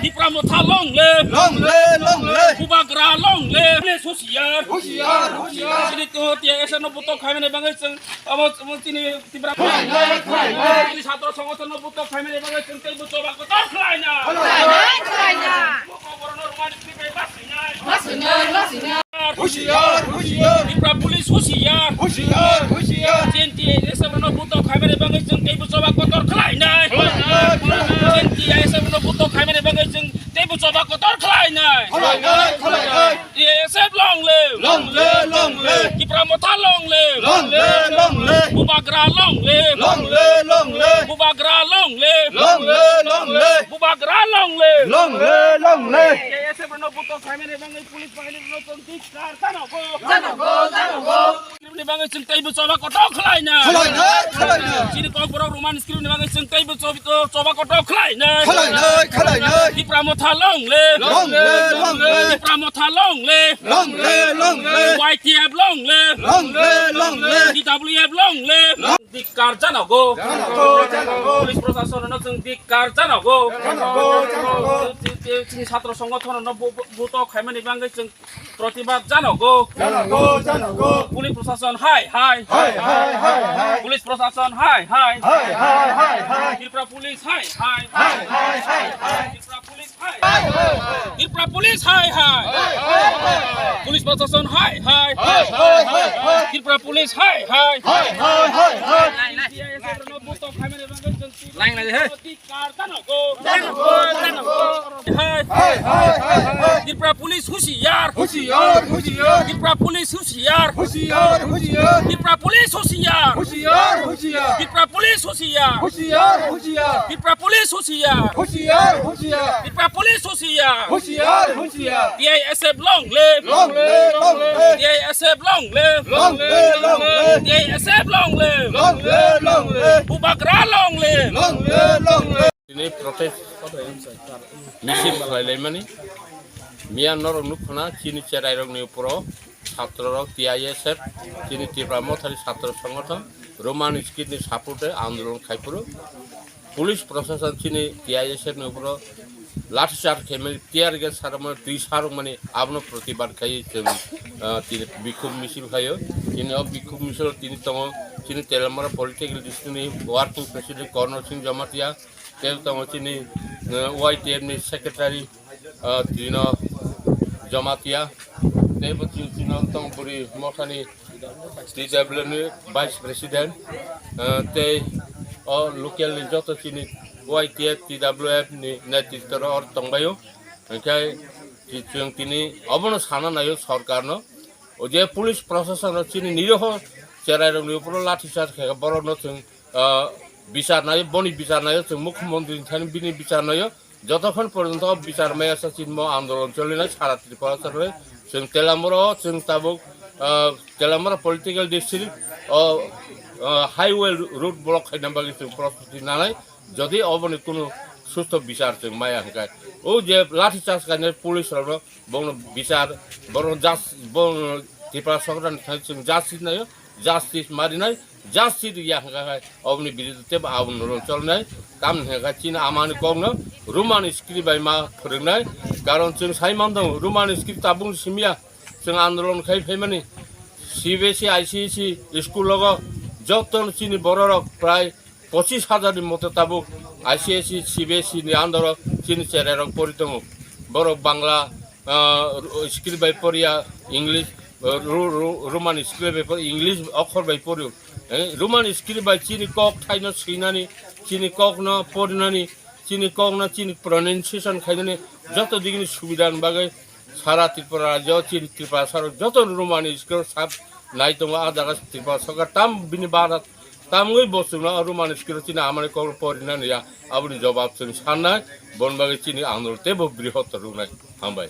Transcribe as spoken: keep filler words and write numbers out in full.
Tipra Motha long live. Long live, long live. Bubagra long live. Police husiar. Husiar, husiar. Chini to T I S F no butok khaimani bagwi chwng abo, abo chini Tipra. Khlai nai, khlai nai. Chini chhatro songothono butok khaimani bagwi chwng teibo choba kotor khlai nai. Khlai nai, khlai nai. Bubagra no rwmani bagwi baswi nai. Baswi nai, baswi nai. Husiar, husiar. Tipra Police husiar. Husiar, husiar. Chini T I S F no butok khaimani bagwi chwng teibo choba kotor khlai nai. Khlai nai, khlai nai. Chini T I S F no butok khaimani bagwi chwng teibo choba kotor khlai nai. Khlai nai, khlai nai. T I S F long live. Long live, long live. Tipra Motha long live. Long live, long live. Bubagra long live. Long live, long live. Bubagra long live. Long live, long live. Bubagra long live. Long live, long live. T I S F no butok khaimani bagwi police bahini no chwng dik kar janogo. Janogo, janogo. Script ni bagwi chwng teibo choba kotor khlai nai. Khlai nai, khlai nai. Chini Kokborok Roman script ni bagwi chwng teibo chob-, choba kotor khlai nai. Khlai nai, khlai nai. Tipra Motha long live. Long live, long live. Tipra Motha long live. Long live, long live. Y T F long live. Long live, long live. T W F long live. Long. Dik kar janogo. Janogo, janogo. Police proshashan no chwng dik kar janogo. Janogo, janogo. Chini chhatro songothono bu-, bu-, butok khaimani bagwi chwng protibad janogo. Janogo, janogo. Police proshashan hai, hai. Hai, hai, hai, hai. Police proshashan hai, hai. Hai, hai, hai, hai. Tripura Police hai, hai. Hai, hai, hai, hai. Tripura Police hai. Hai, hai, hai. Tripura Police hai, hai. Hai, hai, hai, hai. Police proshashan hai, hai. Hai, hai, hai, hai. Tripura Police hai, hai. Hai, hai, hai, hai. Lain lagi, he. Hai, hai, hai, hai. Tripura Police husiar. Husiar, husiar. Tripura Police husiar. Husiar, husiar. Tripura Police husiar. Husiar, husiar. Tripura Police husiar. Husiar, husiar. Tripura Police husiar. Husiar, husiar. Tripura Police husiar. Husiar, husiar. T I S F long live. Long live, long live. T I S F long live. Long live, long live. T I S F long live. Long live, long live. Bubagra long live. Long live, long live. Tini protest misil khlailaimani miya norok nukphana chini cherairokni uporo chhatrorok T I S F chini Tripura Mothani chhatro songothono Roman script ni support e andolon khaiphuru police proshashan chini T I S F ni uporo lathi charge khaimani tear gas sarmani twi sarwkmani abono protibad khaiwi chwng, ah, tini bikhub misil khaio. Tini o bikhub misil tini tongo chini Teliamura political district ni working president Korno Singh Jamatia. Tei tongo chini, eh, Y T F ni secretary, eh, Trino Jamatia. Tei bo chini, chini tongo bwrwi mothani T W F ni vice president. Eh, tei o local ni joto chini Y T F, T W F ni netritwo rok oro tongbaio. Hinkhe chwng tini obono sana naio sorkarno. O je police proshashan rok chini niroho cherairokni uporo lathi charge khe borokno chwng ah, bichar naio, boni bichar naio, chwng mukhyamantri thani bini bichar naio. Jotokhon porjonto bichar maya sa chini mo andolon cholinai sara Tripura saroi. Chwng Teliamura o chwng tabuk, ah, Teliamura political district o, ah, highway road block khaina bagwi chwng prostuti nanai. Jodi oboni kunu sustho bichar chwng maya hwnkhe, o je lathi charge khainai police rokno bono bichar, bono jas-, bono Tripura sorkarni thani chwng justice naio. Justice marinai, justice ya hwnkha khai, oboni biruddhe tebo andolon cholnai, tamni hwnkha chini amani kokno Roman script bai ma phwrwngnai, karon chwng sai mandong Roman script tabuk simya, chwng andolon khai phaimani, C B S E, I C S E school logo joto chini bororok prai pochis hajar ni moto tabuk I C S E, C B S E ni under o chini cherairok pori tongo. Borok Bangla, ah, script bai poriya, English, ah, Ro-, Ro-, Roman script bai pori, English okhor bai pori. Eh, Roman script bai chini kok thaino swinani, chini kokno porinani, chini kokno chini pronunciation khainani joto digini subidani bagwi sara Tripura rajyo chini Tripura saro joto Roman script sab nai tongo. A jaga Tripura sorkar tam bini bara tamgwi bo chwngno Roman script chini amani kokno porinani ya, aboni jobab chwng sannai, boni bagwi chini andolon teibo brihotor wngnai. Hambai.